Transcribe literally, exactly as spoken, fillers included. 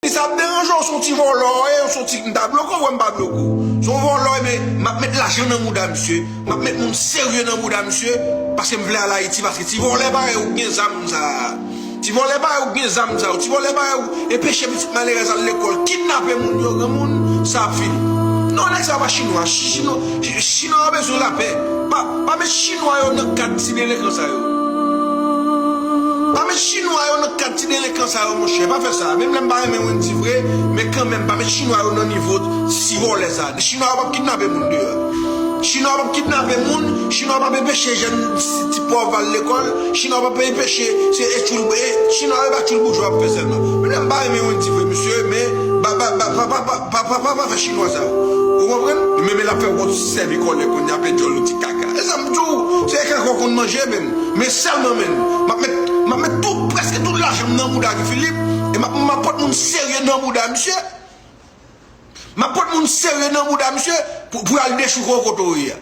Si sa ap deranje w, se yon ti vòlò w ye, se yon ti, m ta bloke w, m pa bloke w. Se yon vòlò, men m ap met lajan nan mouda misye. M ap met moun serye nan mouda misye. Paske m vle al Ayiti, paske ti vòlè parèy ou k gen zam sa a. Ti vòlè parèy ou k gen zam sa yo. Ti vòlè parèy ou e peche pitit malerèz al lekòl, kidnape moun yo, granmoun, sa ap fini. Non, nèg sa yo pa chinwa. Chinwa, chinwa yo bezwen lapè. Pa, pa met chinwa yo nan kad ti delenkan sa yo. Pa met chinwa yo nan kad ti delenkan sa yo, monchè. Pa fè sa. Menm lè m pa renmen Wendy vre, men kanmenm, pa met chinwa yo nan nivo ti vòlè sa. Chinwa yo p ap kidnape moun deyò. Chinwa yo p ap kidnape moun. Chinwa yo p ap enpeche jèn ti, ti pòv al lekòl. Chinwa yo p ap enpeche, se e tchoul, e, chinwa yo e pa tchoul boujwa ap fè sèlman. Menm lè m pa renmen Wendy vre, mesye, men pa, pa, pa fè chinwa sa yo. Ou konprann? Men, men l ap fè w konn sèvi kòlè kounye a, pe djòl ou ti kaka. E sa m di w, se kaka w konn manje, menm. Men sèlman, menm. M ap met, m ap met tout, prèske tout lajan m nan mouda Guy Philippe, e m ap, m ap pot moun serye nan mouda misye. M ap pot moun serye nan mouda misye pou, pou y al dechouke w kote w ye a.